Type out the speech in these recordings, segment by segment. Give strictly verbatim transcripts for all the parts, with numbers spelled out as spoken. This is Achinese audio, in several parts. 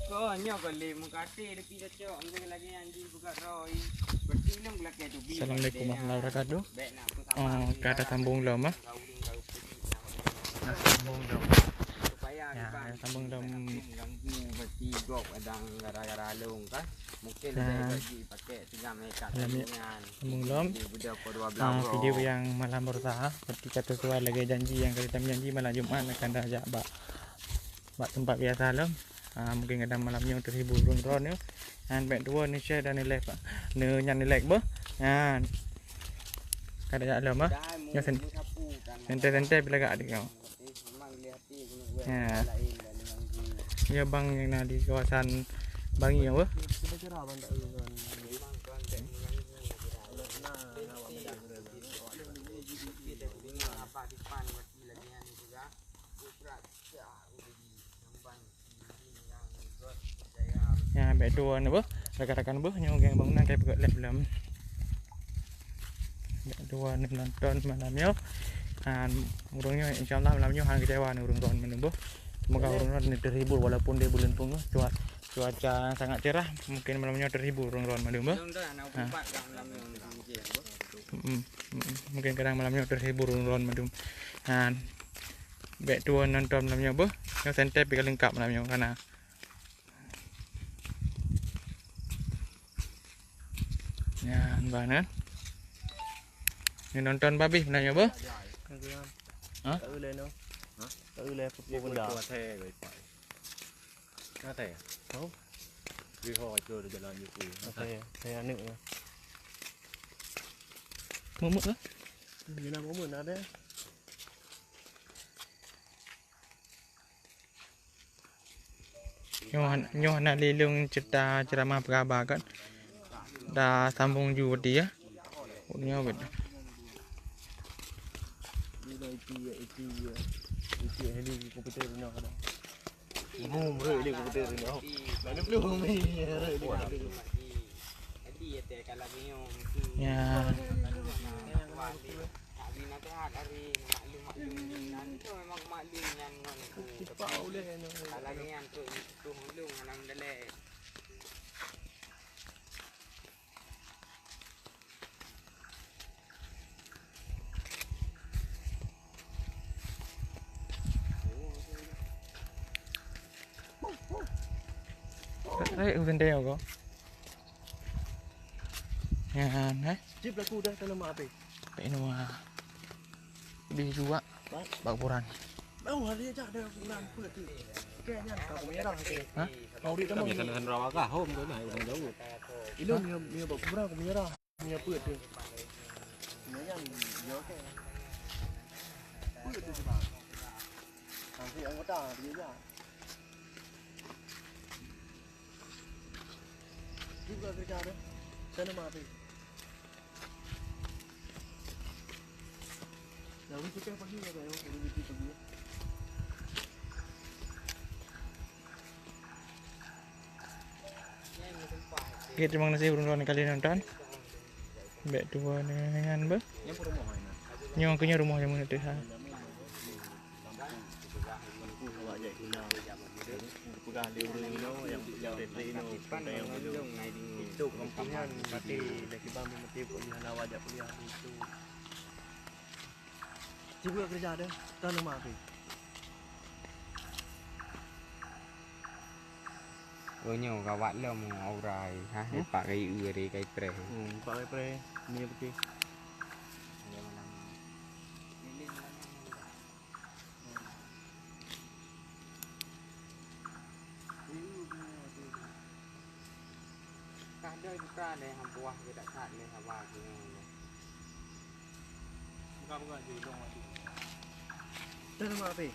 Oh, nyoe kali meukaté depi cocok, mungkin lagi anjing buka roi. Berarti belum belakang tu. Assalamualaikum warahmatullahi wabarakatuh. Baik nak aku sama. Oh, ka tasambong lom, ah. Nah, sambong dong. Supaya ya, sambung dong. Ganggu berarti gop kadang gara-gara long kan. Mungkin lebih bagi pakai tinggal mereka tandingan. Sambung dong. Video kedua belah. Ah, video yang malam berta, seperti kata tuan lagi janji yang kita janji malam Jumat akan dah jak bak, bak tempat biasa lom. Ah, mungkin kadang malam nyoe terhibur ron-ron nyoe. Han bèk dua ni share dan ni like, Pak. Ni nyan ni like beuh. Han. Kada jak lom ah. Nyoe sen-, sente-sente bila gak adik kau. Ya. Ya bang yang na di kawasan Bangi apa? Ya, bèk dua ni beuh. Rakan-rakan beuh, nyoe geng bangunan kai peugöt lep lom. Bèk dua ni nonton malam nyoe. Ha, ureueng nyoe insya Allah malam nyoe han kecewa ni ureueng ron mandum beuh. Semoga ureueng ron ni terhibur walaupun di bulan pun cua-, cuaca sangat cerah, mungkin malam nyoe terhibur ureueng ron mandum beuh. Ha. Mm-mm, mm-mm. Mungkin kadang malam nyoe terhibur ureueng ron mandum. Ha. Bèk dua nonton malam nyoe beuh. Nyoe sente pih ka leungkap malam nyoe kana. Nyan ban kan. Ni nonton babi malam nyoe beuh. Ha? Tak boleh no. Ha? Tak boleh apa-apa benda. Atai. Tahu? Di ho itu ada jalan itu. Atai, saya aneuk ya. Mumuk lah. Dia nak mumuk ada. Nyoe han-, nyoe hana lé lôn cerita ceramah peugah haba kan. Da sambung ju bati ya. Nyoe bet. Ya. Hai, hai, hai. Nyan, eh? Cip laku dah tanam apa? Pek nua. Di juak. Bak kuburan. Mau hari aja ada kuburan pula tu. Kayaknya aku merah tu. Hah? Mau di tamu. Biasa sana rawa kah? Home tu nah, orang jauh. Ilong dia, dia bak kuburan aku merah. Punya apa tu? Sebenarnya dia okey. Apa tu sebab? Nanti anggota dia je. Juga kerja ada. Sana mati. Yang itu kan pagi ada yang perlu itu pergi. Oke, terima kasih ureueng droen kali nonton. Bèk tuwo nyan beuh. Nyoe keuh nyoe rumoh jameun teuh ha. Cuba kerja deh, tahu nama aku. Oh, nyoe gawat lom aura, ha, hmm? Pak kai ure, kai pre. Hmm, pak kai pre, ni putih. Kadoi buka lé, hang buah ke tak that lé, haba ke nyoe lé. Buka-buka je, long waktu. Dah nama api?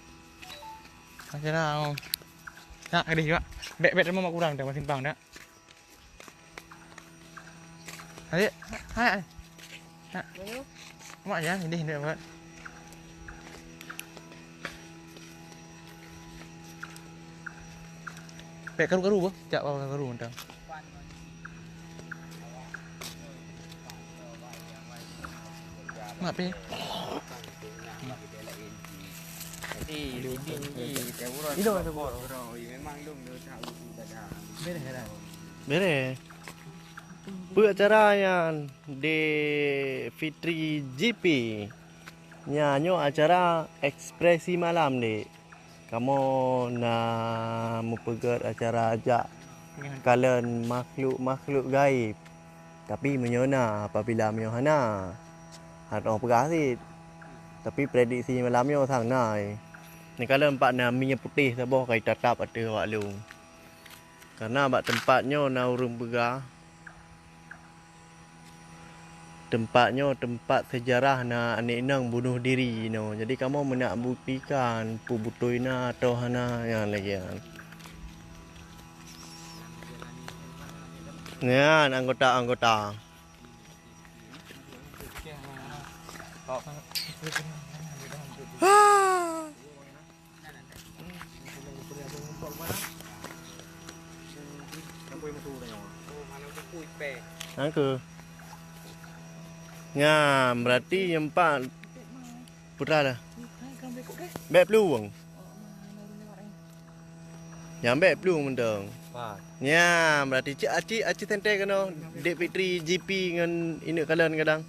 Macam mana? Tak ada juga. Bek-bek rumah mak kurang dah, masih simpang dah. Adik, hai, hai. Nak. Mak jangan sedih dia buat. Pek karu-karu bah, cak bawah karu mantap. Mak pe. Eh, leading, eh, teuburon. Inoe, inoe. Bro, memang lom tu tak buku dah. Beres dah. Beres. Peue acara nyan di Fitri G P? Nyan nyoe acara ekspresi malam, Dek. Kamoe na meupeugét acara jak kalon makhluk-makhluk gaib. Tapi meunyoe na, apabila meunyoe hana, hana peugah cit. Tapi prediksi malam nyoe sang na, eh. Neukalon pat na mie putéh saboh ka jitatap ateueh awak lôn. Karena bak teumpat nyoe na ureuëng peugah, teumpat nyoe teumpat seujarah na aneuk inong bunoh diri inoe. Jadi kamoe meunak buktikan peue beutôi na atau hana nyan lagée nyan. Nyan anggota-anggota. Nyan keuh. Nyan, berarti nyang pat putra dah. Bèk plueng. Nyang bèk plueng mantong. Nyan, berarti cit aci, aci sentée keunoe Dek Fitri G P ngon ineuk kalon kadang.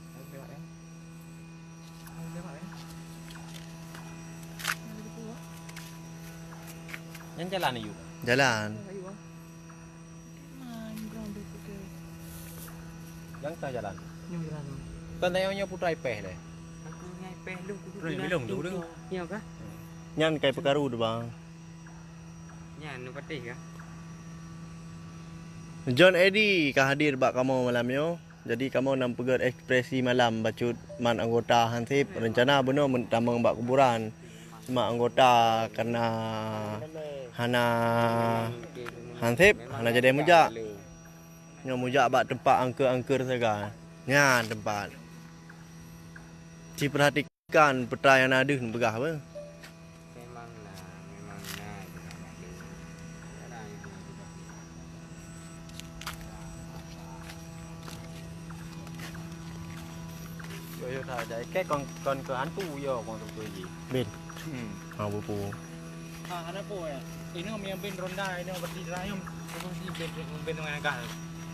Nyan jalan ayue. Jalan. Nyang ka jalan. Kon tanyoe nyoe putra ipeh lé. Aku ngai peh lu kudu. Nyoe kah? Nyan kai peukaru tu, Bang. Nyan nu patéh kah? John Eddy ka hadir bak kamoe malam nyoe. Jadi kamoe na peugét ekspresi malam bacut mat anggota hansép. Rencana bunoe tamong bak kuburan. Cuma anggota karena hana hansép, hana jadi mujak. Nyoe mujak bak teumpat angkeur-angkeur sagai. Nyan teumpat. Ci peurhatikan peue nyang na deuh neupeugah apa. Memang na, memang na. Yo, yo, tak ada. Ke kon, kon ke hantu yo, kon tu ji. Bin. Hmm. Ha, bupu. Ha, ada apa ya? Ini yang bin ronda, ini berarti saya yang bin, bin, bin, bin dengan gas.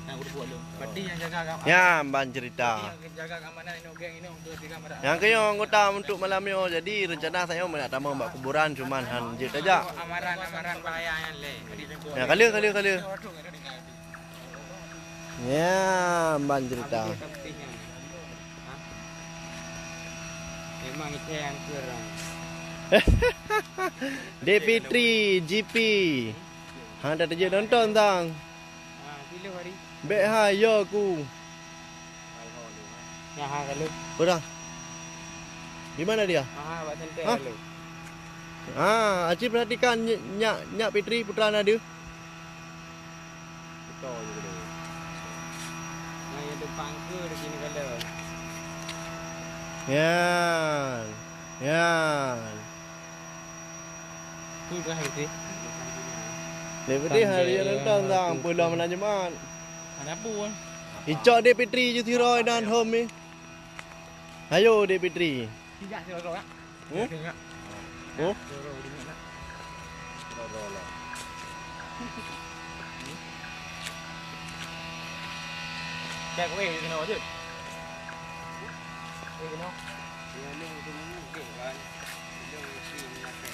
Yang grup dua. Berarti yang jaga agama. Ya, ban cerita. Berarti yang jaga keamanan ini, geng ini, untuk tiga merah. Nyang keuh nyoe anggota untuk malam nyoe. Jadi rencana saya nak tamong bak kuburan, cuman han jeuet tajak. Amaran, amaran bahaya yang le. Ya, kale, kale, kale. Ya, ban cerita. Memang itu yang kurang. Dek Fitri, G P. Ha, dah terjun nonton, tang. Ha, kilo hari. Bek hai, yo aku. Ya, ha, kalau. Berah. Di mana dia? Ha, ha, bak santai kalau. Ah, Aci perhatikan ny-, nyak, nyak Fitri putra na deuh. Betul juga deh. Nah, yang depan ke di sini kalau. Yan. Yan. Tu dah itu. Dek Fitri hari yang nonton tang, pulang malam Jumat. Ada pun. Icok Dek Fitri je siroi dan home ni. Ayo Dek Fitri. Tidak sih, Roro, ya. Hmm? Tidak. Oh? Roro, dia nak. Roro lah. Cek weh, dia kena wajib. Weh, kena. Dia ni mungkin mungkin kan. Dia mesti menyakit.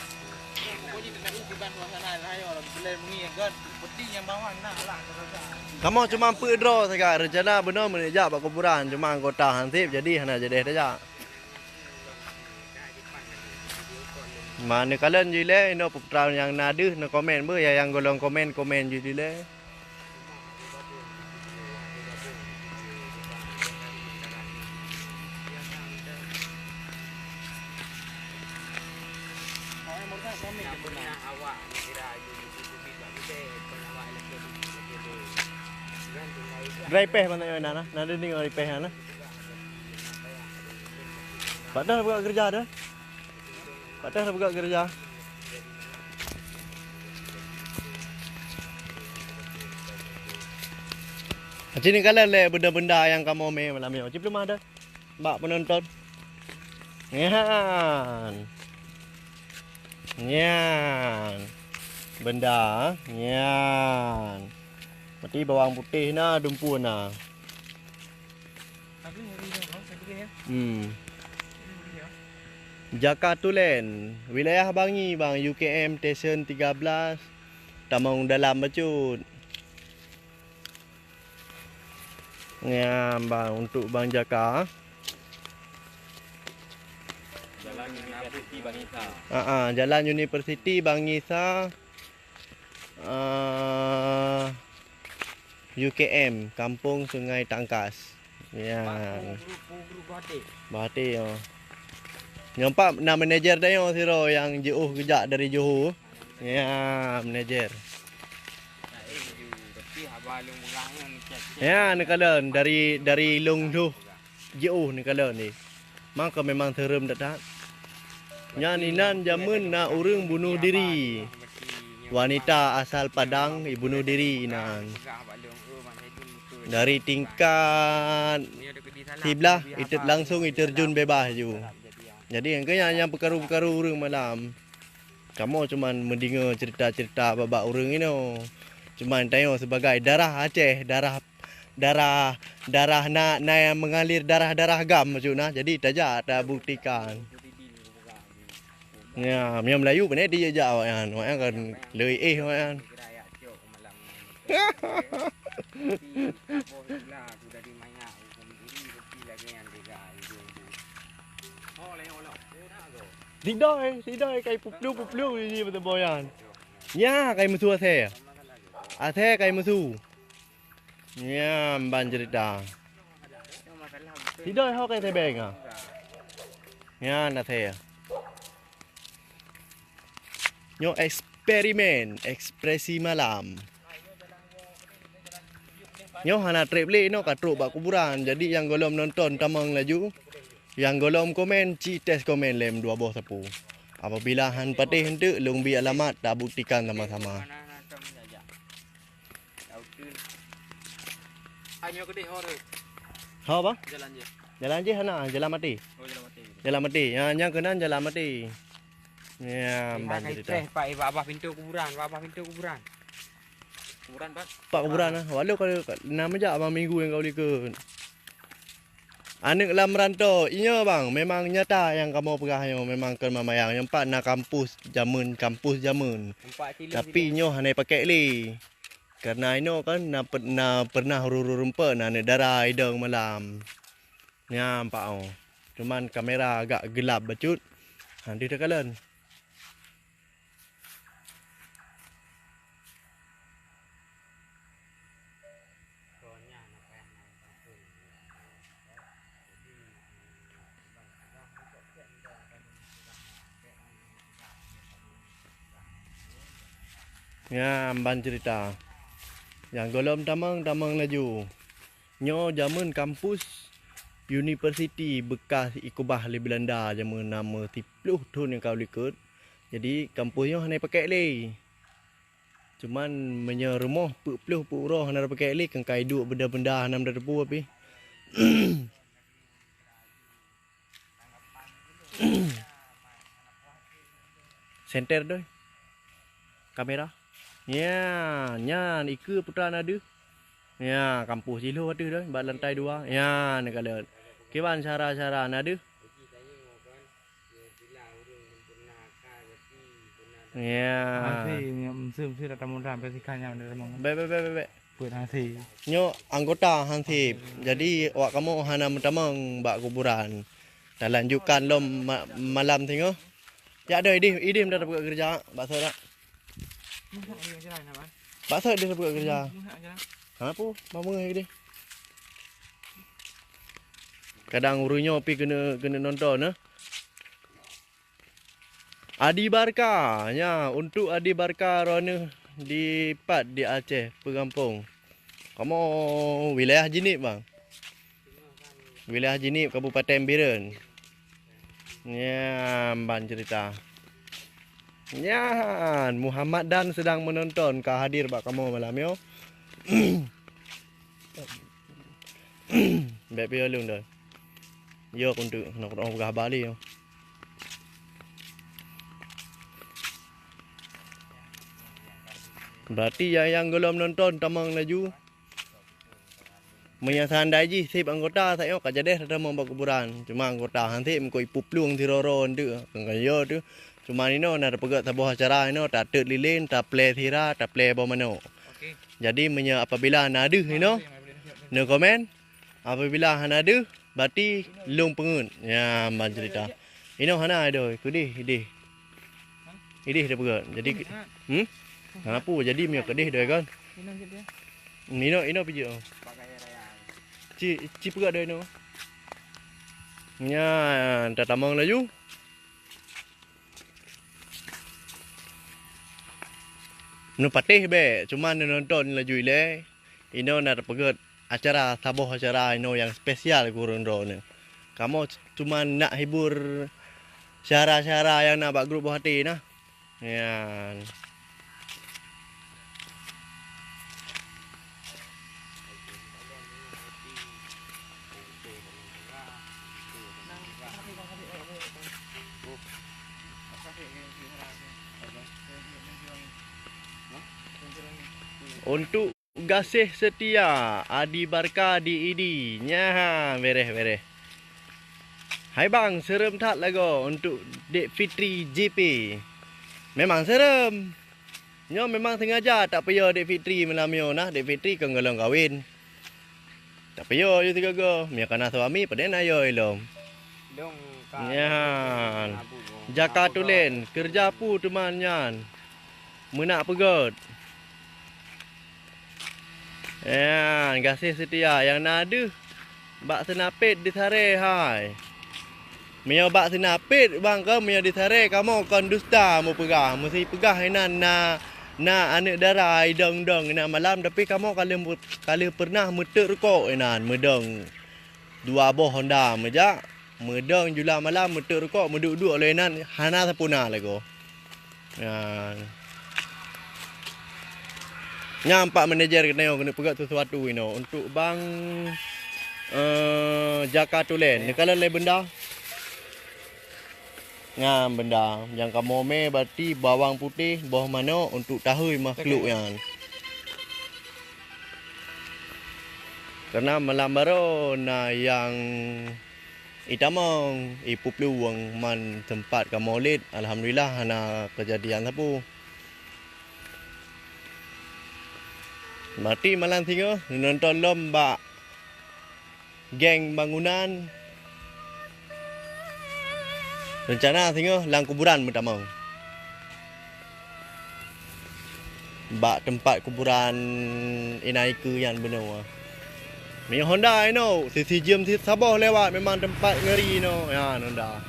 Pokoknya dia nak ubah suasana lah, ya, orang boleh mengi kan. Seperti yang bawah nak lah, terasa. Kamoe cuma peudroe sagai, rencana bunoe meunijak bak kuburan, cuma anggota hansép jadi hana jadi tajak. Mana kalon jih lé, inoe putra nyang na deuh, na komen beuh, ya nyang golom komen, komen jih lé. Dry peh mana na, na dinding dry peh na. Padahal buka kerja dah. Padahal buka kerja. Sini kalian leh benda-benda yang kamu main malam ni. Cip lemah dah. Bak penonton. Nyan. Nyan. Benda nyan. Berarti bawang putih na, dumpun na. Hmm. Jaka Tulen, wilayah Bangi bang, U K M Station tiga belas, tamong dalam bacut. Nyan bang, untuk bang Jaka. Jalan Universiti Bangisa. Ah, ah, Jalan Universiti Bangisa. Ah, U K M, Kampung Sungai Tangkas. Ya. Bahati, oh. Nyoe pat na manajer tanyoe sidroe nyang jiôh geujak dari Johor. Ya, manajer. Ya, neukalon dari, dari Long Loh jiôh neukalon ni. Maka memang serem that-that. Nyan inan jameun na ureuëng bunuh diri. Wanita asal Padang ibunuh diri inan. Dari tingkat siblah itet langsung iterjun bebas ju. Jadi nyang keu nyan nyang peukaru-peukaru ureuëng malam. Kamoe cuman meudeungoe cerita-cerita bak-bak ureuëng inoe. Cuman tanyoe sebagai darah Aceh, darah, darah, darah na, na nyang mengalir darah-darah GAM maksud na. Jadi tajak tabuktikan. Ya, meunyoe Melayu pane dijak awaknyan. Awaknyan kan leueh awaknyan. Sidai, sidai kai puplu-puplu di beuteuboyan. Nya kai musu asai. Asai kai musu. Nya ban cerita. Sidai ho kai tebeng ah. Nya na asai. Nyoe eksperimen, ekspresi malam. Nyoe hana trép lé, nyoe ka trok bak kuburan. Jadi nyang gohlom nonton tamong laju. Nyang gohlom komen, ci tes komen lem dua boh sapu. Apabila han patéh enteuk, lôn bi alamat tabuktikan sama-sama. Ho apa? Jalan jih. Jalan jih hana, jalan maté. Oh, jalan maté. Jalan maté. Nyang, nyang keunan jalan maté. Ya, ban cerita. Pak, bak babah pintu kuburan, bak babah pintu kuburan. Kuburan, Pak. Pak kuburan ah. Walau kalau na meujak abang minggu nyang kau likot. Aneuk lam rantau, inyo bang, memang nyata nyang kamoe peugah nyoe, memang keu mamayang. Nyang pat na kampus jameun, kampus jameun. Tapi nyoe hana pakai lé. Karena inoe kan na, pe-, na pernah ruru rumpok na aneuk dara idong malam. Nyan pak oh. Cuman kamera agak gelap bacut. Ha, di dekat jalan. Nyan ban cerita. Nyang gohlom tamong, tamong laju. Nyoe jameun kampus universiti bekas ikubah lé Belanda jameun na meusiplôh thon nyang ka likot. Jadi kampus nyoe hana pakai lé. Cuman meunyoe rumoh peuet ploh peuet uroe hana pakai lé, keukai duek benda-benda hana meuteupeu pih. Senter doi. Kamera. Nya, nyan ikeue putra na deuh. Nya, kampus jih lhôh ateueh doi, bak lantai dua. Nya, neukalon. Kiban cara-cara na deuh. Ya. Masih, mesti, mesti datang mudah, sampai sikat nyam datang. Baik, baik, baik, baik, baik. Buat hansip. Nyoe anggota hansip. Jadi awak kamoe hana meutamong bak kuburan. Talanjutkan lom ma-, malam singoh. Jak deh, idih, idih minta dapat kerja. Bakso dak? Bakso idih dapat kerja. Hana pu, mama idih. Kadang ureueng nyoe pi kena, kena nonton eh. Adi Barka, nya untuk Adi Barka droeneuh di pat di Aceh Peugampông. Kamoe wilayah Jeunieb bang. Wilayah Jeunieb Kabupaten Bireuen. Nyan ban cerita. Nyan Muhammad Dan sedang menonton ka hadir bak kamoe malam nyoe. Bèk piôh lôn doi. Yo kuntu, nak peugah bali yo. Berarti nyang, nyang gohlom nonton tamong laju. Meunyoe seandai jih seb anggota, sayoe ka jadeh tatamong bak kuburan. Cuma anggota han seb meuko ipuplueng sidroe-droe eunteuk. Kan yo teuh. Cuma inoe na tapeugöt saboh acara inoe, tateut lilin, taplè sira, taplè boh manok. Jadi meunyoe apabila na deuh inoe, neukomen. Apabila hana deuh, berarti lôn peungeuet. Ya, ban cerita. Inoe hana idoi, keudeh ideh. Ideh tapeugöt. Jadi, hmm? Hana peue, jadi meunyoe keudeh doi kan. Inoe, inoe pijeuet. Ci, ci peugöt doi inoe. Nyan, tatamong laju. Neupatéh bèk, cuma neunonton laju ilèe. Inoe na tapeugöt acara, saboh acara inoe nyang spesial keu ureueng droeneuh. Kamoe cuma nak hibur syedara-syedara nyang na bak grup Boh Até na. Nyan. Untuk gaséh seutia, Adi Barka di Idi. Nyaha, bereh, bereh. Hai bang, seureuem that lagoe untuk Dek Fitri J P. Memang seureuem. Nyoe memang sengaja tapiyoe Dek Fitri malam nyoe nah, Dek Fitri kon gohlom kawen. Tapiyoe yue sigoe-goe, meunyoe kana suami, padahai na yo ilom. Dong ka Nyan. Jaka tulen, keureuja peue teuma nyan? Meunak peugöt. Nyan, gaséh seutia nyang na deuh bak Seunapét disaré hai. Meunyoe bak Seunapét bang kon, meunyoe disaré kamoe kon dusta meupeugah, meusi peugah inan na, na aneuk dara idong-dong inan malam, tapi kamoe ka lheueh, ka lheueh peureunah meuteuk rukok inan meudong. Dua boh honda meujak, meudong jula malam, meuteuk rukok, meuduek-duek lé inan, hana sapeue na lagoe. Nyan. Nyan Pak Manajer geutanyoe keuneuk peugah sesuatu inoe untuk Bang, eh, Jaka Tulen. Neukalon lé benda. Nyan benda nyang kamoe mè berarti bawang putéh, boh manok untuk tahôi makhluk nyan. Karena malam baroe na nyang itamong, ipuplueng man teumpat kamoe lét, alhamdulillah hana keujadian sapeue. Berarti malam singoh neunonton lom bak geng bangunan. Reuncana singoh lam kuburan meutamong. Bak teumpat kuburan inan ikeue nyan bunoe. Meunyoe honda inoe, sisi jeuem si saboh lewat memang teumpat ngeuri inoe. Nyan honda.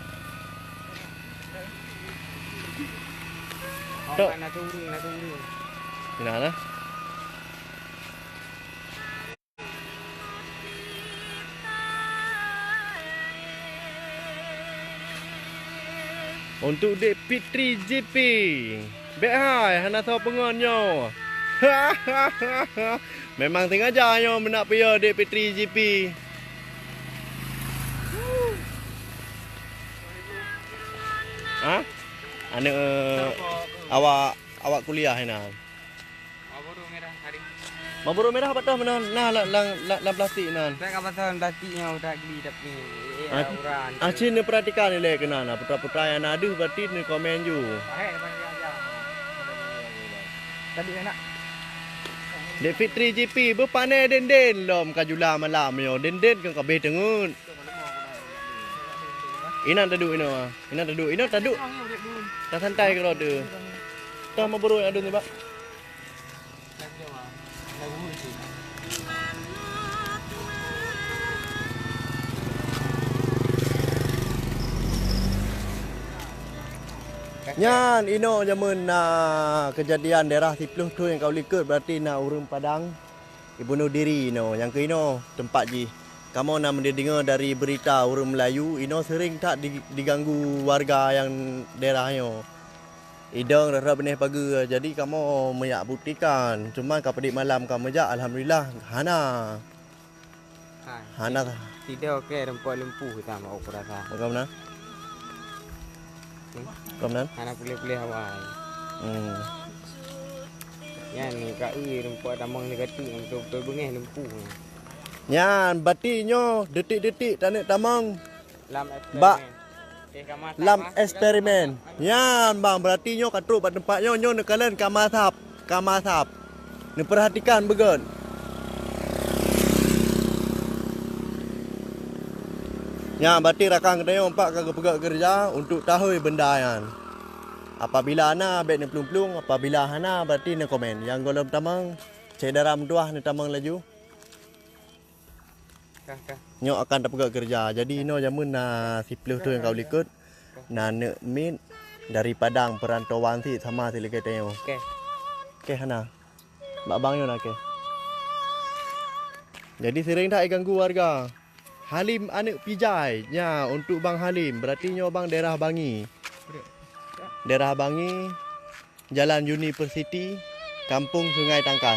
Tok. Awak na turun, na turun. Inan lah. Untuk Dek Fitri J P. Bèk hai, hana soe peungon nyoe. Memang sengaja nyoe meunak piyoe Dek Fitri J P. Ha? Aneuk awak, awak kuliah inan. Marlboro merah hari. Marlboro merah apa tah meunan? Nah, lam, lam, lam, lam plastik nan. Tak apa tahu plastik yang udah geli tapi, eh, Ah, orang. Aci neupeuratikan ilèe keunan, nah, putra-putra nyang na deuh berarti neukomen ju. Ahai, depan dia aja. Tadi enak. Dek Fitri J P beupané den-den lom ka jula malam nyoe. Den-den kan kabeh teungeut. Inan taduek inoe. Inan taduek, inan taduek. Ka santai keudroe tu. Tah Marlboro nyang adun tu, Pak. Nyan inoe jameun na keujadian daerah siplôh thon nyang ka u likot, berarti na ureueng Padang ibunuh diri inoe. Nyang keu inoe teumpat jih. Kamoe na meudeungoe dari beurita ureueng Meulayu inoe seuring that di-, diganggu warga nyang daerah nyoe. Idong rot-rot binéh pageue, jadi kamoe meuyak buktikan. Cuma ka padit malam ka meujak, alhamdulillah hana. Hai. Hana. Tido ke rempok lumpuh kita mau kurasa. Bagaimana? Hmm? Bagaimana? Hana pulih-pulih awai. Hmm. Nyan ka eu rumpok tamong ni kati beutôi-beutôi beungéh lumpuh. Nyan bati nyoe detik-detik taneuk tamong. Lam bak eksperimen. Okey, ka masak, lam ah. Eksperimen. Nyan bang, berarti nyoe ka trok bak teumpat nyoe, nyoe neukalon ka masab, ka masab. Neupeurhatikan beugét. Nyan berarti rakan geutanyoe empat ka geupeugét keureuja untuk tahôi beunda nyan. Apabila na, bék neuplueng-plueng, apabila hana, berarti neukomen. Nyang gohlom tamong, syedara meutuah neutamong laju. Nyoe akan tapeugét keureuja. Jadi inoe jameun na siplôh thon nyang ka likot. Na neuk miet dari Padang, peurantauan sit sama sit lagée tanyoe. Oke. Oke, hana. Bak bang nyoe na, oke. Jadi sering that ganggu warga. Halim aneuk Pijai. Nya, untuk Bang Halim. Berarti nyoe bang daerah Bangi. Daerah Bangi, Jalan University, Kampung Sungai Tangkai.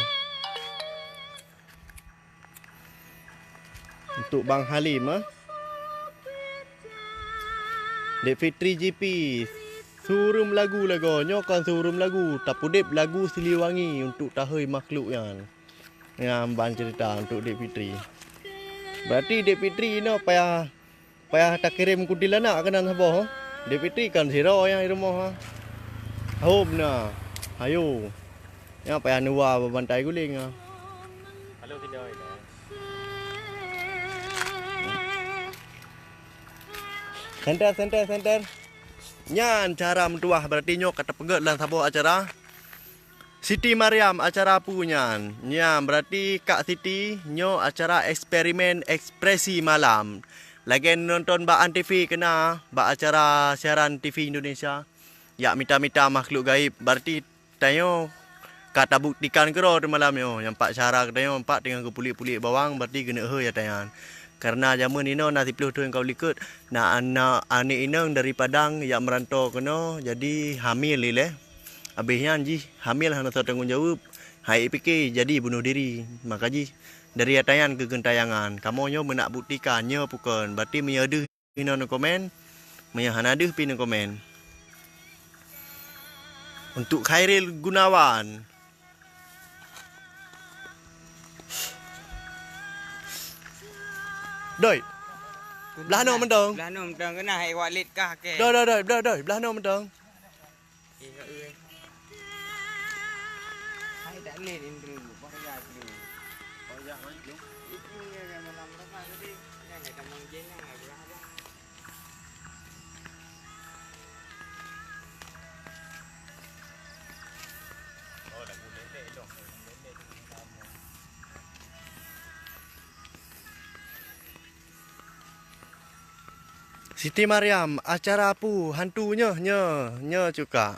Untuk Bang Halim, eh. Dek Fitri G P, surum lagu lagoe. Nyoe kon surum lagu, tapudeb lagu Siliwangi untuk tahôi makhluk nyan. Nyan ban cerita untuk Dek Fitri. Berarti Dek Fitri inoe payah Payah takirém kuntilanak keunan saboh, eh. Dek Fitri kan sidroe nyang di rumoh, ha. Hom na. Hayo. Nyang payah neuwa bantai guléng, ha. Halo, sidroe, guys. Senter, senter, senter. Nyan cara meutuah, berarti nyoe ka tapeugét lam saboh acara. Siti Mariam, acara peue nyan? Nyan, berarti Kak Siti, nyoe acara eksperimen ekspresi malam. Lagée nonton bak Antv keunan, bak acara siaran T V Indonesia. Jak mita-mita makhluk gaib, berarti tanyoe ka tabuktikan keudroe malam nyoe. Nyang pat syedara geutanyoe empat teungoh geupulék-pulék bawang, berarti keuneuk hôi ata nyan. Karena jameun inoe na siplôh thon ka likot, na aneuk, aneuk inong dari Padang jak meurantau keunoe, jadi hamil ilée. Abéh nyan jih hamil hana soe tanggong jaweueb, hai pike jadi bunoh diri. Maka jih dari ata nyan keu geuntayangan. Kamoe nyoe meunak buktikan nyoe peue kon, berarti meunyoe deuh inoe neukomen, meunyoe hana deuh pih neukomen. Untuk Khairil Gunawan. Doi. Belah noe mantong. Belah noe mantong keunan hai wak lét kah ke? Doi, doi, doi, doi, doi, belah noe mantong. Eh, kak, eh. Hai tak lét Indra, bahaya tu. Bahaya, hai tu. Itu ya, yang malam tengah tadi. Yang ada mang jenang, ada apa? Siti Mariam, acara peue hantu nyoe, nyoe, nyoe cuka.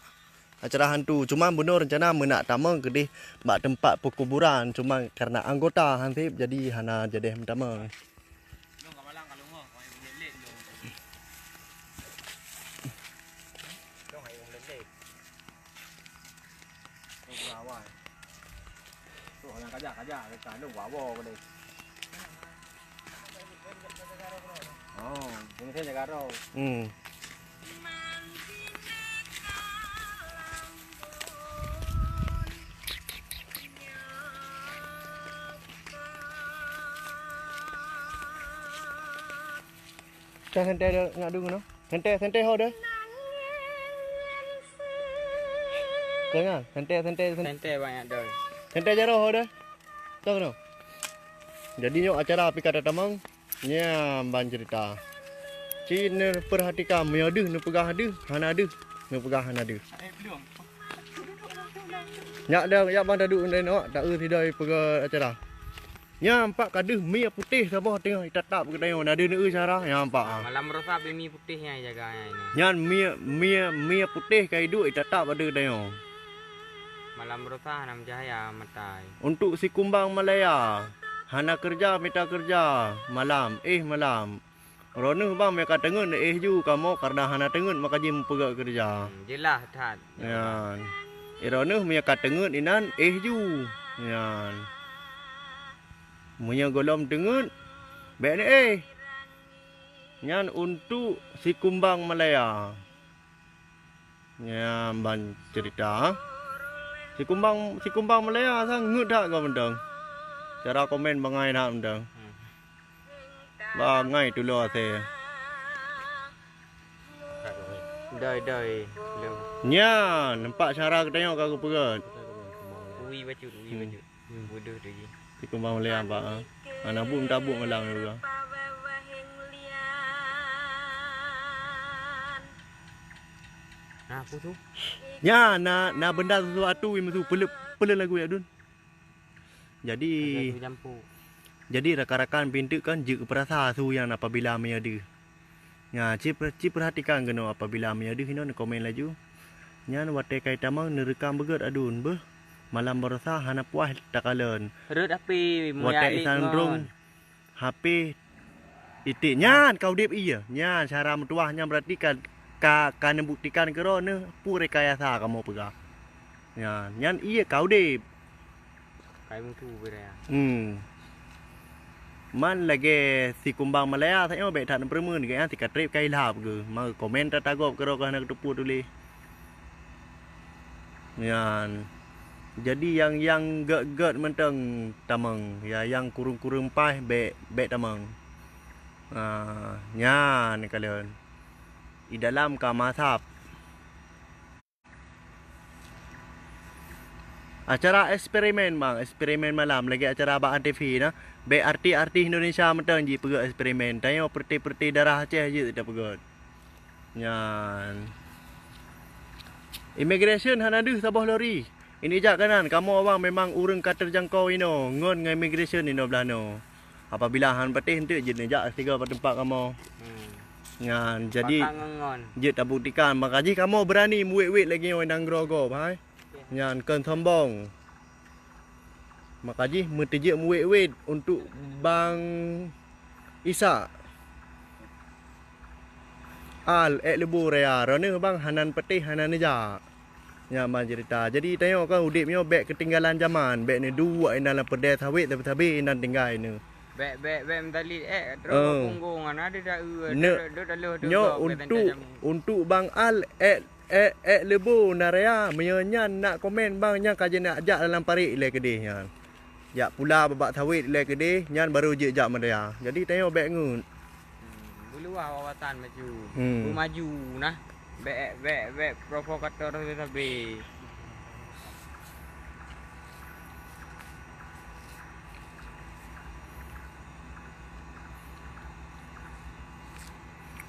Acara hantu, cuma bunoe rencana meunak tamong keudeh bak teumpat peukuburan, cuma karena anggota han seb jadi hana jadeh meutamong. Oh, ini saya jaga roh. Hmm. Dah santai dah nak dulu noh. Santai, santai ho dah. Jangan, santai, santai, santai. Santai banyak dah. Santai jaroe ho dah. Tong noh. Jadi nyoe acara pih ka tatamong. Nyan ban cerita. Ci neupeurhatikan, meunyoe deuh neupeugah deuh, hana deuh neupeugah hana deuh. Nyak dah, yak ban taduek ndai nyoe, taeu sidai peugah acara. Nyan pat ka deuh mie putéh saboh teungoh itatap geutanyoe, na deuh neueu cara, nyan pat, ah. Malam rosa bak mie putéh nyan jaga nyan. Nyan mie, mie, mie putéh ka iduek itatap ateueh geutanyoe. Malam rosa hana meucahya mata. Untuk si Kumbang Malaya, hana keureuja mita keureuja malam, éh malam. Droeneuh bang meunyo ka teungeut éh ju kamoe, karena hana teungeut maka jimeupeugah keureuja. Hmm, jeulaih that. Nyan. Droeneuh meunyo ka teungeut inan éh ju. Nyan. Meunyo gohlom teungeut, bék neuéh. Nyan untuk si Kumbang Malaya. Nyan ban cerita. Sikumbang, sikumbang Malaya sang ngeut that ka mantong. Cara komen bangai that mantong. Bangai tulo asai. Dai, dai. Nyan, nampak cara geutanyoe ka geupeugöt. Ui bacut, ui bacut. Bodoh tu ji. Sikumbang Malaya nampak, ha. Ana buet minta buet malam juga. Nah, apa tu? Nya, na, na benda sesuatu yang mesu pele, pele lagu ya, Dun. Jadi, jadi rakan-rakan pinteuk kan jeuet keupeurasa su nyan apabila meunyoe deuh. Nya, ci, ci peurhatikan keunoe apabila meunyoe deuh inoe neukomen laju. Nyan watèe kai tamong neureukam beugöt adun beuh. Malam barosa hana puas takalon. Rot api watèe isandrong H P iték nyan ka udép ie. Nyan syara meutuwah nyan berarti ka, ka, ka neubuktikan keudroe neuh peue rekayasa kamoe peugah. Nyan, nyan ie ka udép. Kai mutu beu raya. Hmm. Man lagèe sikumbang Malaya sayoe bèk that neupeureumeun geuh nyan sikatrép ka ilhab geuh. Maka komen that tagop keudroe ka hana geuteupeue tuléh. Nyan. Jadi nyang, nyang gèt-gèt mantong tamong, ya nyang kureueng-kureueng paih bèk, bèk tamong. Ah, nyan kalon. Di dalam ka masab. Acara eksperimen, bang, eksperimen malam lagèe acara bak A N T V na. Bèk artis-artis Indonesia mantong jipeugöt eksperimen. Tanyoe peureté-peureté darah Aceh jeuet tapeugöt. Nyan. Immigration hana deuh saboh lori. Ini jak kanan, kamoe awang memang ureueng ka teujangkau inoe ngon ngon immigration inoe blaih noe. Apabila han patéh enteuk jeuet neujak sigoe bak teumpat kamoe. Hmm. Nyan, jadi jeuet tabuktikan, maka jih kamoe beurani meuwét-wét lagèe nyoe nanggroe gob, hai. Nyan kon sombong. Maka jih meuteujeuet meuwét-wét untuk Bang Isa. Al, èk leubô raya, droeneuh bang hana patéh hana neujak. Nyan ban ceurita. Jadi tanyoe kan udép nyoe bèk keutinggalan jaman, bèk neuduek inan lam peureudèe sawét sabe-sabe inan tinggai neuh. Bèk, bèk, bèk meusalit, eh, droe punggong, hana ada daeu, nyoe untuk, untuk Bang Al, èk, èk, èk leubô na raya, meunyoe nyan nak komen bang nyan ka jeuet nak jak dalam parit ilèe keudeh nyan. Jak pula babak sawét ilèe keudeh, nyan baru jeuet jak meudaya. Jadi tanyoe bèk ngeut. Hmm, beuluwah wawasan maju. Hmm. Beumaju nah. Bèk, bèk, bèk provokator sabe-sabe.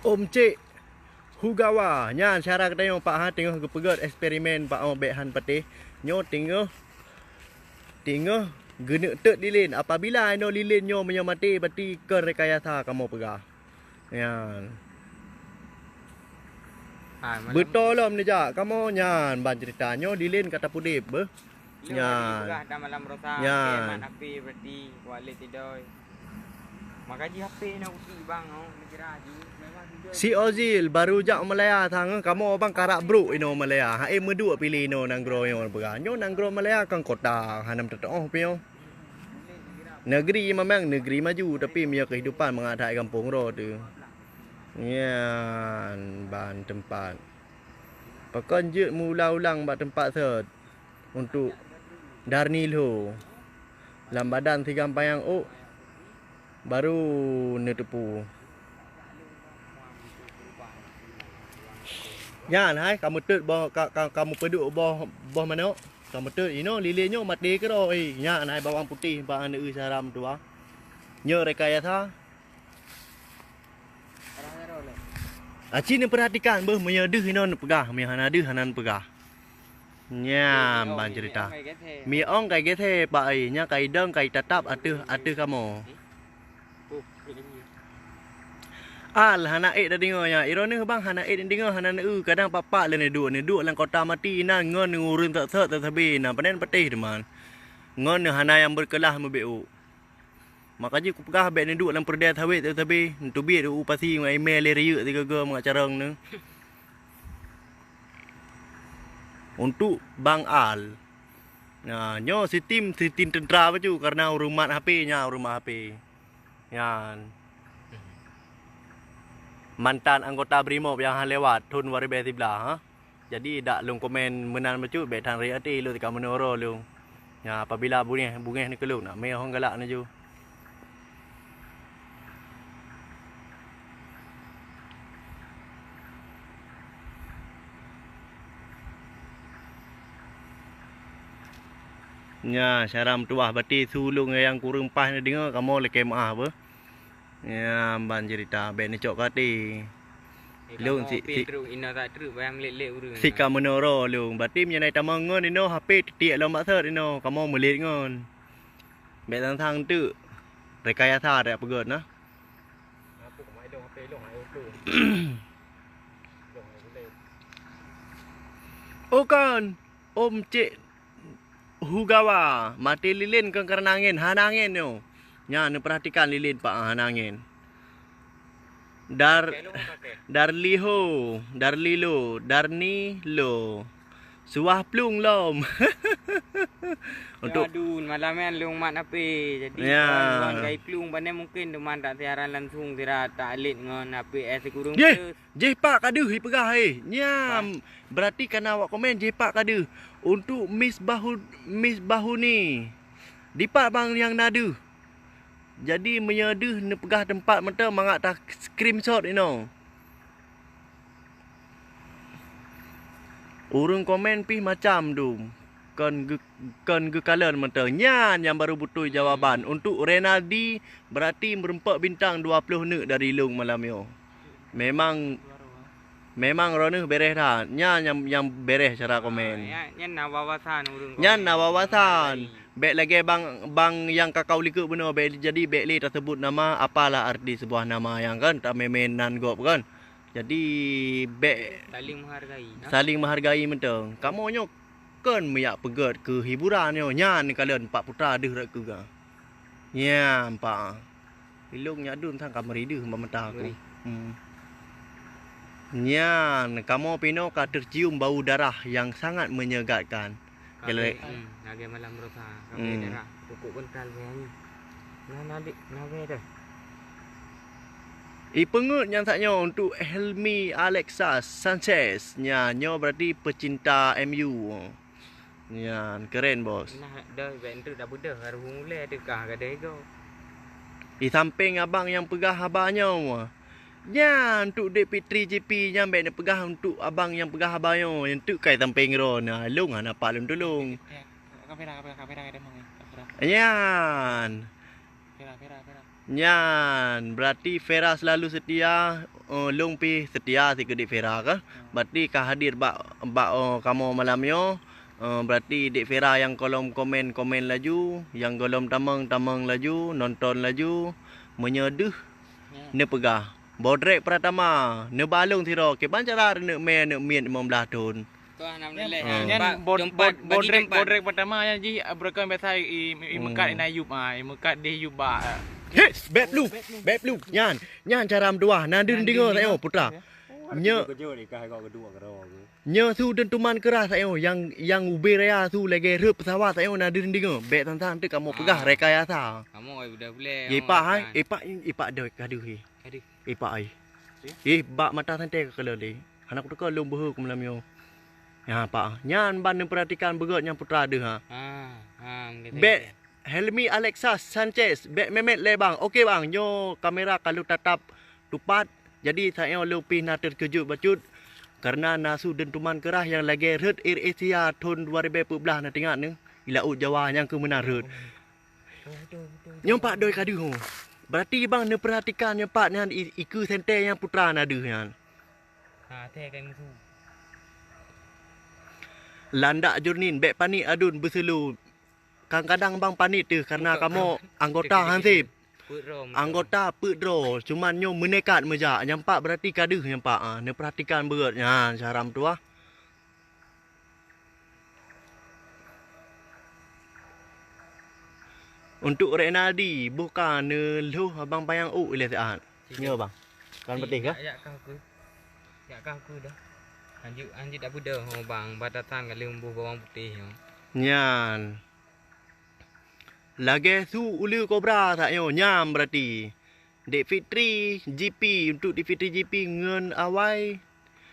Om Cik Hugawa, nyan syara geutanyoe Pak ha teungoh geupeugöt eksperimen Pak, oh, bèk han patéh. Nyoe teungoh, teungoh geuneuk teuk lilén. Apabila inoe lilén nyoe meunyoe maté, berarti kon rekayasa kamoe peugah. Nyan. Beutôi lom neujak kamoe nyan ban ceurita nyoe lilén ka tapudép beuh. Nyan. Nyan. Si Ozil baru jak Malaya sang, kamoe bang karak brok inoe Malaya. Hai meuduek piléh inoe nanggroe nyoe peugah. Nyoe nanggroe Malaya kan kota hana meuteuteuoh piôh. Negeri memang negeri maju, tapi meunyoe kehidupan mangat that gampông droe teuh. Nyan ban teumpat. Pakon jeuet meuulang-ulang bak teumpat sot untuk Darni lho. Lam badan si gampayang ôk baru neuteupeue. Nyan hai ka meutot boh, ka, ka, ka meupeuduek boh, boh manok. Ka meutot inoe lilé nyoe maté keudroe. Eh, nyan hai bawang putéh bak aneuk syara meutuwah. Nyoe rekayasa. Aci neupeurhatikan beuh meunyoe deuh inoe neupeugah, meunyoe hana deuh hana neupeugah. Nyan ban ceurita. Mi ong kai gesé, Pak ai, nyan kai dong kai tatap ateueh, ateueh kamoe. Al hana ék tadeungoe nyan. Droeneuh bang hana ék deungoe, hana neueu. Kadang papak lé neuduek, neuduek lam kota mati inan ngon ureueng sot-sot sabe inan. Panen patéh teuma. Ngon neuh hana nyang beukeulah meubeuet. Maka jih kupeugah bèk neuduek lam peureudèe sawét sabe-sabe, neuteubiet u pasi ngon imè lé riyeuk sigoe-goe mangat carông neuh. Untuk Bang Al. Nah, nyoe sistem, sistem teuntra bacut karena ureueng mat H P, nyan ureueng mat H P. Nyan. Mantan anggota Brimob nyang han lewat thon dua ribèe siblaih, ha? Jadi dak lôn komen meunan bacut, bèk tan riet até lôn, tika meunoe uroe lôn. Nyan apabila bungéh, bungéh neuh keu lôn, na mé hông galak neuh ju. Nyan, syara meutuwah, berarti su lôn nyang kureueng paih neudeungö, kamoe lakèe meu'ah beuh. Nyan ban ceurita, bèk neucok keu até. Eh, lôn kamoe si, pih si, trok, inoe that trok, bayang lét-lét ureueng. Sika meunoe uroe lôn, berarti meunyoe na tamong ngon inoe, H P teutiek lom bak sot inoe, kamoe meulet ngon. Bèk sang-sang teuk. Rekayasa dak peugöt na. Oh kan, Om Cik Hugawa, maté lilin kon kareuna angén, hana angén nyoe. Nyan, neupeurhatikan lilin pak, hana angén. Dar, Darliho, Darlilo, Darnilo. Suah plueng lom. Untuk Aduh, malam nyan lôn mat H P. Jadi, ya, kawan-kawan gai plueng, pane mungkin teuma tak siaran langsung, sira tak lét ngon H P S sikureueng Jih, plus. Jih pak ka deuh ipeugah, eh. Nyan, berarti kana awak komen, jih pak ka deuh. Untuk Miss Bahu-, Miss Bahuni. Dipat bang nyang na deuh? Jadi meunyoe deuh neupeugah teumpat mantong mangat ta screenshot inoe. Ureueng komen pih macam dum. Kon geu-, kon geukalon mantong. Nyan nyang baru beutôi jawaban. Untuk Renaldi, berarti meurumpok bintang dua ploh neuk dari lôn malam nyoe. Memang, memang droeneuh bereh that. Nyan nyang, nyang bereh cara komen. Ah, nyan, nyan na wawasan ureueng komen. Nyan na wawasan. Bèk lagèe bang, bang nyang ka kau likot bunoe, bèk jadi bèk lé taseubut nama, apalah arti sebuah nama nyang kan, tamé-mé nan gob kan. Jadi bèk saling menghargai, ha? Saling menghargai mantong. Kamoe nyoe kon meujak peugöt keu hiburan nyoe, nyan kalon Pak Putra deuh rot keu ga. Nyan, Pak. Ilong nyak dum sang ka meuri deuh bak mata aku. Meuri. Hmm. Nyan, kamoe pih nyoe ka tercium bau darah yang sangat menyegatkan. Ka Jalai- bèk, hmm, lagèe malam rosa, ka bèk Hmm. darah. Pokok kental bèk nyan. Nah, nah, dik, nah, bèk dah. Ipeungeuet nyan saat nyoe untuk Helmi Alexa Sanchez. Nyan, nyoe berarti pecinta M U. Nyan, keren, Bos. Nah, dah, bèk enteuk dah beudôh, harôh ulèe teuka gadôh igoe. Di sampéng abang nyang peugah haba nyoe. Nyan, untuk Dek Fitri J P nyan bèk neupeugah untuk abang nyang peugah haba nyoe. Nyan teuk kai sampéng droe. Nah, lôn hana pat lôn tulông. Ya, kamera, kamera, kamera, kamera, kamera. Nyan. Kamera, kamera, kamera. Nyan, berarti Fera selalu setia, eh, lôn pih setia sikeudeuk Fera kah? Hmm. Berarti ka hadir bak, bak, eh, kamoe malam nyoe. Eh, berarti Dek Fera nyang gohlom komen, komen laju, nyang gohlom tamong, tamong laju, nonton laju. Meunyoe deuh, Ya. Neupeugah. Bodrek Pratama, neubalong sidroe, kiban cara aneuk mè, aneuk miet limong blaih thon. Tuah, alhamdulillah. Hmm. Nyan Pak, bod-, tempat, bod-, bagi bodrek, tempat. Bodrek Pratama nyan jih, ah, beureukan biasa i, i, i meukat Hmm. inan yup, ah, i meukat deh yup bak, ah. Hei, bèk lu, bèk lu. Nyan, nyan cara meutuah. Na deuh Nyan deungoe deuh sayoe, deungoe. Putra. Ya. Oh, Nyo- ada kedua-kedua ni, kah, kau kedua, kedua. Nyoe su deutuman keurah sayoe, nyang, nyang ubé raya su lagèe rhot peusawat sayoe na deuh deungoe. Bèk sang-sang teuk kamoe peugah Ah. rekayasa. Kamoe ai budak bulèe, Ye, kamoe Pak, hai. Kan. Eh, Pak, eh, Pak, doi ka deuh, eh. Ka deuh. Eh, Pak, ai. Ya? Eh, bak mata santée ka keuleuh lé. Hana kuteuka lôn beuhe keu malam nyoe. Nyan, Pak. Nyan ban neupeuratikan beugöt nyang putra deuh, ha. Ha, ha, meukeusé. Bèk Helmi Alexa Sanchez, bèk meumet lé bang. Oke bang, nyoe kamera ka lôn tatap tupat. Jadi, saat nyoe lôn pih na teukeujot bacut. Kareuna na su deutuman keurah nyang lagèe rhot Air Asia thon dua ribèe peuet blah na teuingat neuh. I Laôt Jawa nyang keu meunan rhot. Nyoe pat doi ka deuh ho. Berarti bang neupeuratikan nyoe pat nyan i-, ikeue santée nyang putra na deuh nyan. Ha, tée kai musu. Landak Jurnin, bèk panik aduen beuseulô. Kadang-kadang bang panik teuh kareuna kamoe anggota hansip. Peuet droe meutuah. Anggota peuet droe, cuman nyoe meunekat meujak. Nyang pat berarti ka deuh nyang pat, ah, neupeuratikan beugöt nyan, syara meutuah. Untuk Renaldi, boh ka neulhoh abang panyang ôk ilèe siat. Nyoe bang. Kan putih kah? Yak kah aku. Yak kah aku dah. Lanjut, lanjut dak beudôh ho bang, batasan ka lheueh boh bawang putih nyoe. Nyan. Lagèe su uleue kobra sak nyoe, nyan berarti. Dek Fitri G P, untuk Dek Fitri G P ngon awai.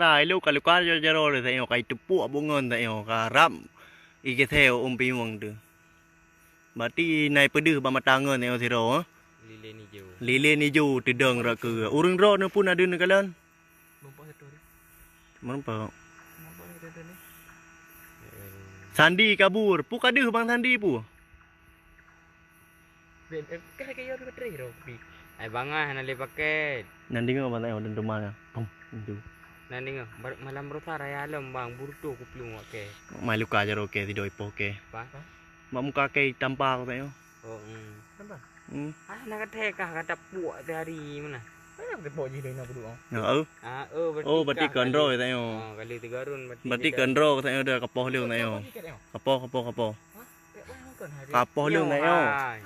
cara, ilok ka luka jaroe-jaroe lé tanyoe, ka iteupok bungön tanyoe, ka rab i geusée ôm piwueng teuh. Berarti na ipeudeuh bak mata ngon tanyoe sidroe, eh? Lilin ijo. Lilin ijo teudong rot keu. Ureueng droeneuh pun adeuen neukalon? Meureumpok. Meureumpok. Sandi kabur. Pu ka deuh Bang Sandi pu? Ai bangah na lé paket. Nan deungoe Bang Sandi, oh, dan teuma ya. Pom, itu. Nan deungoe, bar-, malam baroesa raya lom, Bang, buru toh kuplueng wak kèe. Mai luka jaroe kèe, sidoi poh kèe. Apa? Mak muka kèe tampa keu tanyoe. Oh, hmm. Tampa? Hmm. Ah, na kathèe kah ka tapuek teuhari meunan. Mana kita bawa jih dari nak duduk, ah? Ya, oh. Ah, oh, berarti Oh, berarti kah kondro kali. Tanyoe. Oh, kali tiga run berarti Berarti kita kondro tanyoe dah kapoh leu tanyoe. Kapoh, kapoh, kapoh, kapoh. Hah? Ya, oh, Kapoh leueng na yo.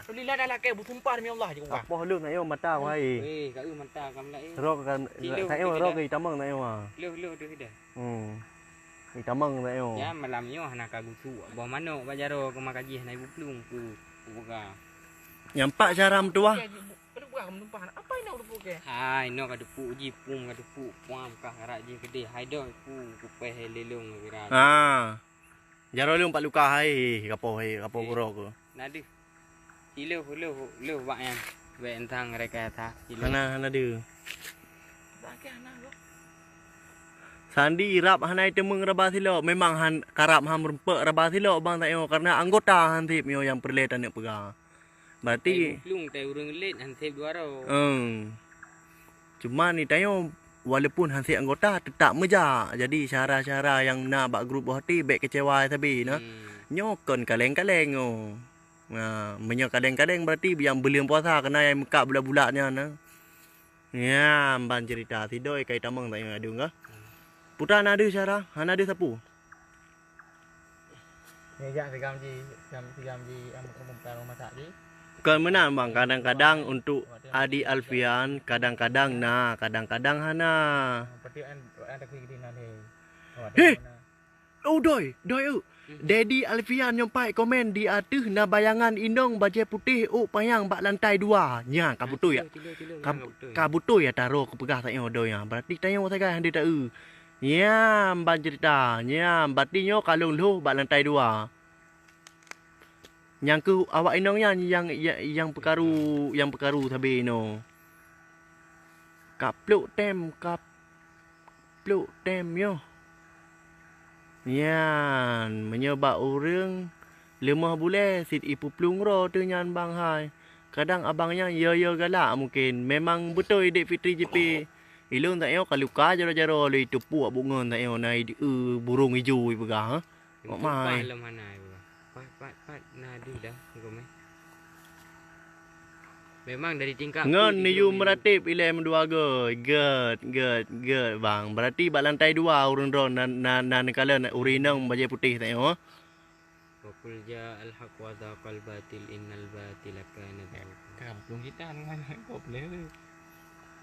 Alhamdulillah dah lakée, beusumpah demi Allah je. Kapoh leueng na yo mata wahai. Eh, ka eu mata kam lae. Rok kan, Cilo, sa yo rok itamong na yo. Leuh, leuh, leuh dah. Hmm. Itamong na yo. Ya, malam nyoe hana ka gusuk. Boh manok bak jaroe keu makajih na ibu plueng ku, ku peugah. Nyampak cara meutuah. Aduh, peugah menumpah. Apa inoe ka dupuk ke? Hai, inoe ka dupuk ji, pum ka dupuk, puam kah karak ji keudeh. Hai doh, pu, kupeh lelong kira. Ha. Jaroe lôn pat luka hai, kapoh hai, kapoh gurok tu. Na deuh. Ileuh, ileuh, ileuh bak nyan. Bèk entang reka tha. Ileuh. Hana, hana deuh. Sandi rab hana iteumeung raba silop, memang han, karab han meurumpok raba silop bang tanyoe, karena anggota han sép nyoe nyang peureulèe taneuk peugah. Berarti tai muplung, tai ureueng lét han sép dua droe. Hmm. Cuma ni tanyoe walaupun han sép anggota tetap meujak. Jadi syedara-syedara nyang na bak grup boh ti bèk kecewa sabe nah. Hmm. Nyoe kon kaleng-kaleng nyoe. Nah, meunyoe kaleng-kaleng berarti nyang buleuen puasa keunan nyang meukat bulat-bulat nyan nah. Nyan ban cerita sidoi kai tamong tanyoe adeueng kah. Hmm. Putra na deuh syedara, hana deuh sapeue. Ni jak sigam ji, sigam, sigam ji, am, am, am, masak ji. Kon meunan bang, kadang-kadang untuk Adi Alfian, kadang-kadang na, kadang-kadang hana. Berarti an, an tak pergi di nan, hei. Heh! Oh, doi, doi, eu. Hmm. Dedi Alfian nyoe pai komen di ateueh na bayangan inong bajèe putéh ôk panyang bak lantai dua. Nyan ka beutôi ya. Ka beutôi ya taro kupeugah tanyoe doi nyan. Berarti tanyoe sagai han deuh taeu. Nyan ban cerita, nyan berarti nyoe ka lôn lhôh bak lantai dua. Nyang keuh awak inong nyan nyang, nyang, nyang peukaru, nyang peukaru sabe inoe. Ka plôk tem, ka plôk tem nyoe. Nyan, meunyoe bak ureueng leumoh bulèe cit ipeuplueng droe teuh nyan bang hai. Kadang abang nyan yo-yo galak mungken. Memang beutôi Dek Fitri jipi. Ilôn tanyoe ka luka jaroe-jaroe lé iteupuek buet ngon tanyoe na i, eu, burông ijo ipeugah, ha? Mak mai. Pat, pat, pat, na deuh dah, gomeh. Memang dari tingkah ngon neuyue meurateb ilèe meudua goe. Gèt, gèt, gèt, bang. Berarti bak lantai dua ureueng droe na, na, na neukalon ureueng inong bajèe putéh tanyoe. Wa qul ja'al haq wa zahaqal batil innal batila kana zahuqa. Kampung kita dengan kau boleh tu.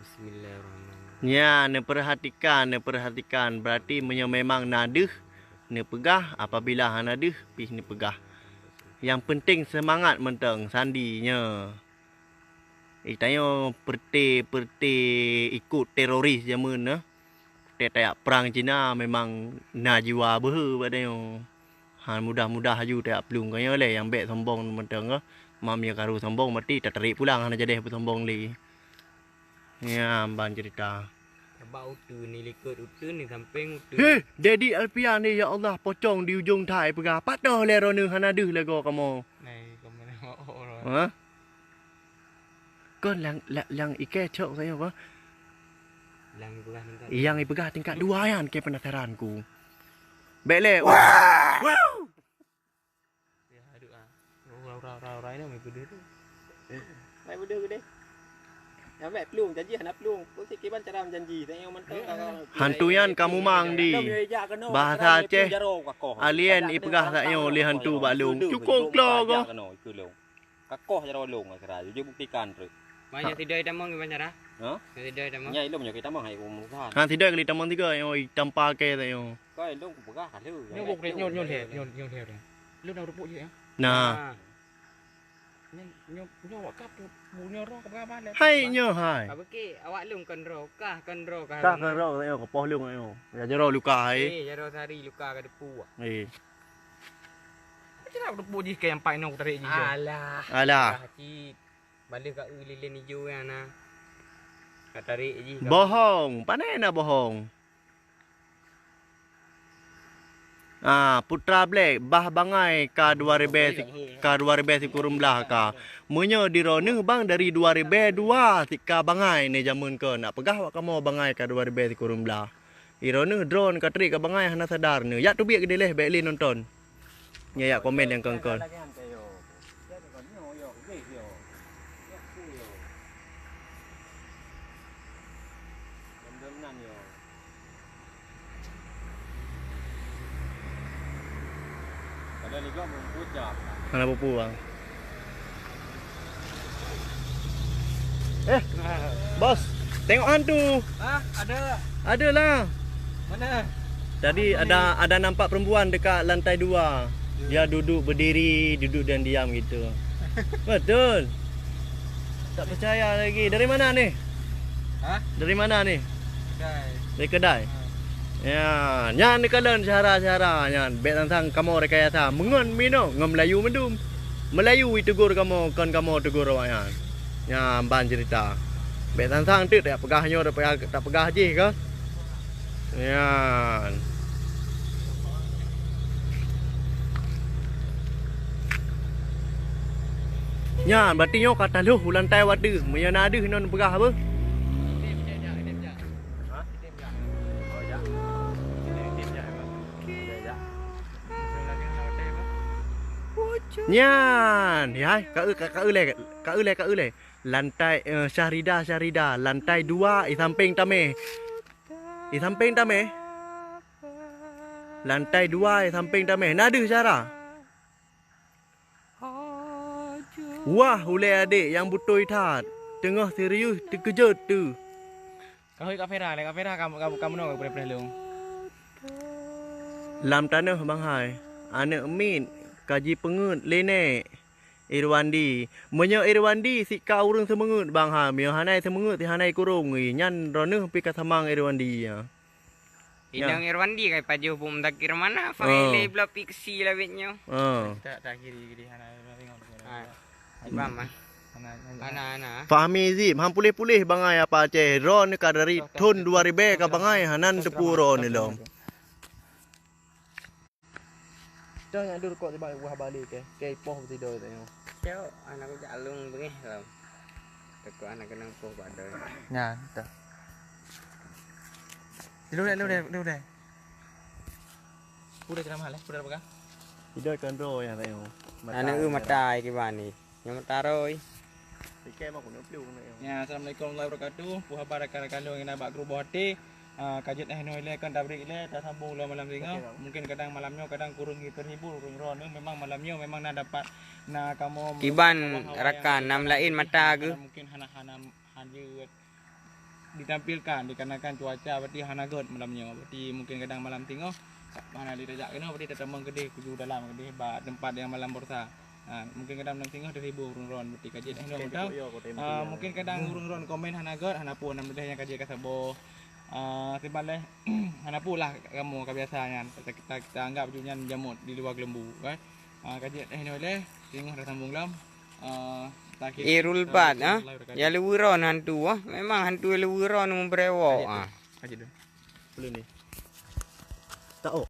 Bismillahirrahmanirrahim. Nya, neupeurhatikan, neupeurhatikan. Berarti meunyoe memang na deuh, neupeugah, apabila hana deuh, pih neupeugah. Nyang penting seumangat mantong, sandi nyoe. Eh, tanyoe peureuté-peureuté ikot teroris jameun na. Teuh tajak prang Cina memang na jiwa beuhe bak tanyoe. Han mudah-mudah aju tajak plueng. Ka nyoe lé nyang bèk sombong mantong ka. Mam ya karu sombong berarti tatarék pulang hana jadeh beusombong lé. Nyan ban cerita. Bak uteuen ni, likot uteuen ni, sampéng uteuen. Heh, Dedi Alfian ni, ya Allah, pocong di ujong thai peugah. Pat toh lé droeneuh hana deuh lagoe kamoe. Nai, kamoe nak, oh, oh, oh. Ha? Kon nyang, nyang, nyang ikei cok saya apa? Nyang ipeugah tingkat dua. Nyang ipeugah tingkat dua nyan ke penasaran ku. Bèk lé. Ya, aduh, ah. Ura, ura, ura, ura, ini mai beudeuh tu. Mai beudeuh geude. Nyang bèk plueng, janji hana plueng. Pun si kiban cara menjanji. Saya yang mantap. Hantu nyan ka mumang di. Bahasa Aceh, alien ipeugah sak nyoe lé hantu bak lôn. Cukong klo ko. Kakoh jaroe lôn, kira jujur buktikan treuk. Banyak sidai tamong gimana cara? Ha? Sidai tamong. Nya ilom nyoe kita mah hai umur kan. Ha, sidai kali tamong tiga, nyoe tampa ke tak nyoe. Kau ilom ku peugah ka lheuh. Nyoe buk nyoe nyoe nyoe nyoe nyoe. Lu dah rupuk je ya. Nah. Nyoe nyoe nyoe awak kapu, bu nyoe roh ka peugah balik. Hai nyoe hai. Ka beki awak lôn kon roh, kah kon roh kah. Kah kon roh nyoe, kapoh lôn nyoe. Ya jaroe luka hai. Eh, jaroe sehari luka ka depu. Eh. Macam mana aku tepuk jih ke yang pakai nong tarik jih? Alah. Alah. Cit. Balik kat lilin hijau yang na. Kat tarik jih. Bohong. Pandai nak bohong. Ah, Putra Black, bah bangai ka dua ribèe si-, ka dua ribèe sikureueng blah ka. Meunyoe di droeneuh bang dari dua ribèe dua si ka bangai ni jameun keu nak peugah wak kamoe bangai ka dua ribèe sikureueng blah. Droeneuh drone ka trép ka bangai hana sadar neu. Yak teubiet keudeh leh bèk lé nonton. Nya yak komen nyang kon-kon. Hana peue-peue, Bang. Eh, Bos, tengok hantu. Hah? Ada? Ada lah. Mana? Tadi ada, ada nampak perempuan dekat lantai dua. Ya. Dia duduk berdiri, duduk dan diam gitu. Betul. Tak percaya lagi. Dari mana ni? Hah? Dari mana ni? Kedai. Dari kedai? Ha. Ya, nyan dikalon syedara-syedara nyan. Bèk sang-sang kamoe rekayasa. Meungon minoe, ngon Melayu mandum. Melayu jitegur kamoe, kon kamoe tegur awaknyan. Nyan ban cerita. Bèk sang-sang teuk tapeugah nyoe, tapeugah, tapeugah jih kan. Nyan. Nyan, berarti nyoe ka taloh u lantai watèe. Meunyoe na deuh ngon peugah apa? Nyan, ya, ka eu-, ka, ka eu lé, ka eu lé, ka eu lé. Lantai, eh, Syahrida, Syahrida, lantai dua, i sampéng tamèh. I sampéng tamèh. Lantai dua, i sampéng tamèh. Na deuh syedara. Wah, ulèe adék nyang beutôi that. Teungoh serius teukeujot teuh. Ka hôi Kak Fera, lé Kak Fera ka, ka, ka meunoe ka preh-preh lôn. Lam tanoh Bang hai, aneuk miet ka jipeungeuet lé nèk Irwandi. Meunyoe Irwandi sika ureueng seumeungeuet Bang hai, meunyoe hana seumeungeuet, hana kurông, nyan droeneuh pih ka samang Irwandi nyan. Inong Irwandi ka ipajoh bom takir mana, Fahmi lé bloe piksi lawét nyoe. Ah. Tak, tak kiri, kiri, hana, hana tengok. Ah. Ibam, ah. Hana, hana. Hana, hana. Fahmi Zib, han puléh-puléh bangai apa Aceh. Droeneuh ka dari thon dua ribèe ka bangai, hana teupeu droeneuh lom. Tang nyan dulu kok tiba wah balik ke. Ke ipoh beutidoe tengok. Cok, aneuk kujak lôn beungèh lom. Teuka aneuk keunong poh bak doe. Nyan, dah. Dulu deh, dulu deh, dulu deh. Udah ceramah leh, udah pegang. Idoi kan ro yang tengok. Aneuk eu mata ai kiban ni. Nyang mata roi. Ikai mah keuneuk pliu keuneuk. Ya, assalamualaikum warahmatullahi wabarakatuh. Peue haba rakan-rakan lôn nyang na bak grup Boh Até. Ah, ka jeuet eh noe ilèe kan tabrik ilèe, tasambong lom malam singoh. Oke, Bang. Mungkin kadang malam nyoe kadang kureueng terhibur ureueng droeneuh, memang malam nyoe memang na dapat na kamoe kiban rakan nam laén mata geuh. Mungkin hana, hana, hana jeuet ditampilkan dikarenakan cuaca berarti hana göt malam nyoe. Berarti mungkin kadang malam singoh hana ditajak keunoe, berarti tatamong keudeh kuju dalam keudeh bak teumpat nyang malam borsa. Ha, mungkin kadang malam singoh terhibur ureueng droen berarti ka jeuet eh noe mantong. Ah, mungkin kadang ureueng droen komen hana göt, hana peue, nam teuh nyang ka jeuet ka saboh. Ah, siban leh, hana peue lah kamoe ka biasa nyan. Kita, kita, kita anggap ju nyan jamot di luwa geuleumbu, kan. Ah, ka jeuet eh noe leh, singoh dah sambung lom. Ah, takhir. Irul bat, ah. Ya leuweuron hantu, ah. Memang hantu leuweuron meubrewok, ah. Ka jeuet tu. Ulôn ni. Taok.